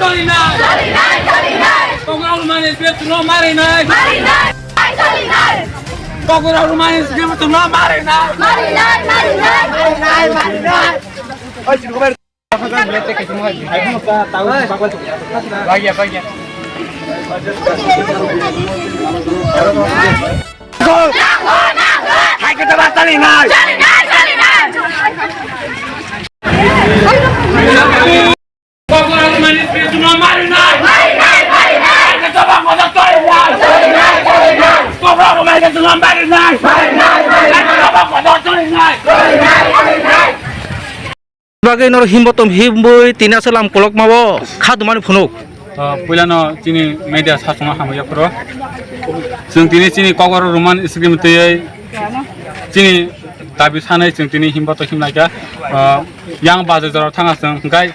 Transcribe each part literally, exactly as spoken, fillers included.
Solinai! Solinai! Solinai! Kokborok Roman S P F no marinai! Marinai! Solinai! Kokborok Roman S P F no marinai! Marinai! Marinai! Marinai! Marinai! Hai kita batalin hai! Solinai! Solinai! Kokborok Roman S P F no marinai! Marinai! Marinai! Kokborok Roman S P F no marinai! Marinai! Marinai! Bagwi norok himbotom himbwi tini aswk lam kolokma o kha dumani phunuk. Ah, puilano chini media sasongo hamya phuru. Chwng tini chini Kokborok Roman script twiwi chini dabi sanai chwng tini himbotom himlaikha. Ah, yang bazar jora thanga chwng hwnkhe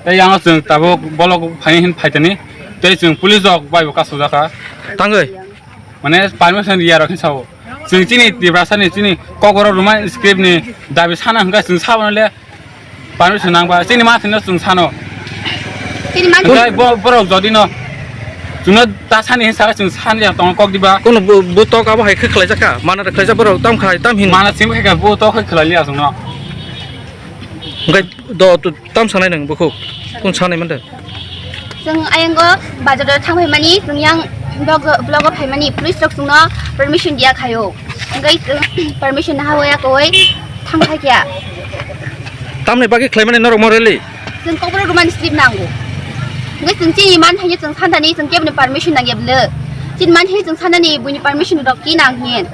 tei yang chwng tabuk bolok phaini hin phaitani tei chwng police rok bai bo kasujaka. Tangwi? Mane permission riyarok hin sao. Chwng chini Tiprasani chini Kokborok Roman script ni dabi sana hwnkhe chwng sabonole permission nangba chini mathino chwng sano. Chini man- Hwnkhe bo-, borok jodi no chwngno ta sani hin saka chwng sani ya tongo kok diba. Kono bu-, butok abo hai khe khlaijak kha. Mana rw khlaijak borok tam khai tam hin. Mana simi khe butok khai khlai liya chwngno. Hwnkhe do, do, tam sanai nang bukhuk? Kun sanai mande? Chwng ayango bazar o thang phaimani, chwng yang vlog, vlog o phaimani, police rok chwngno permission diya khaio. Hwnkhe chwng permission naha waya koi thang khaikya. Tamni bagwi khlaimani norok mo rally? Chwng Kokborok Roman script nango. Hwnkhe chwng chini man thaini chwng santani chwng keboni permission nangya bwle. Chini man thaini chwng santani buini permission rok ki nang hin.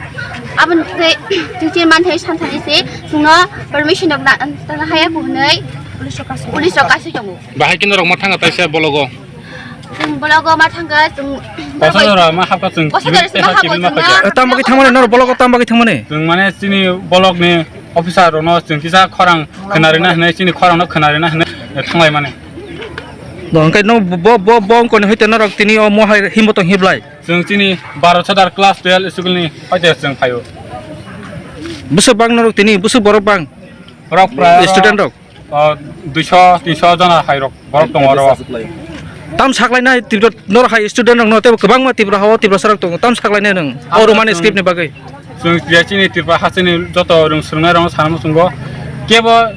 Aboni khe chwng chini man thaini santani se chwngno permission rok na, tana haya bo hwnwi police rok kasu tongo. Bahai khe norok ma thanga taisa bologo. Chwng bologo ma thanga chwng Kosa jora ma hapka chwng Kosa jora se ma hapka chwng. Eh, tam bagwi thangmani norok bologo tam bagwi thangmani? Chwng mane chini bolokni officer rokno chwng kisa khorang khwnarina hwnwi chini khorangno khwnarina hwnwi thanglai mani. Bo hwnkhe no bo, bo, bo wngkoni hoite norok tini o mohai himbo tong hiblai. Chwng chini Bharat Sadar class twelve school ni hoite chwng phaio. Bwswk bang norok tini, bwswk borok bang? Borok prai student rok? O, duiso, tinso jona hai rok, borok tongo oro. Tam saklainai Tripura, norok hai student rok no, tei kwbangma Tripura hao Tiprasa rok tongo. Tam saklainai nwng o Roman script ni bagwi? Chwng je chini Tripura hasteni joto rwng swrwngnai rokno sana muchungo. Kebo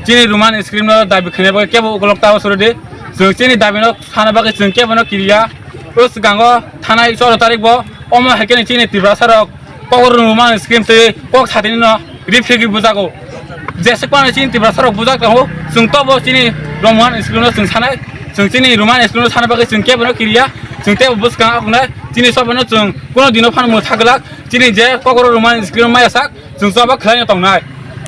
chini Roman script no dabi khaina bagwi kebo ukolog ta usuro di. Chwng chini dabi no sana bagwi chwng kebo no kiriya. O swkango thanai choro tarik bo omo hai khe chini Tiprasa rok Kokborok Roman script twi kok satini no rifrigwi bujago. Jeswk phano chini Tiprasa rok bujak tongo. Chwng tobo chini Roman script no chwng sanai. Chwng chini Roman script no sana bagwi chwng kebo no kiriya. Chwng tebo bwskang akhunai chini sobo no chwng kuno dino phano mwtha glak. Chini je Kokborok Roman script maya sak chwng choba khlai no tongnai.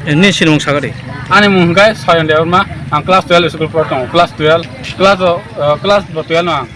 Nini sinimung sagadi? Ani mung hwnkhe Soyon Debbarma, ang class twelve school por tongo, class twelve, class o, uh, class bo twelve no ang.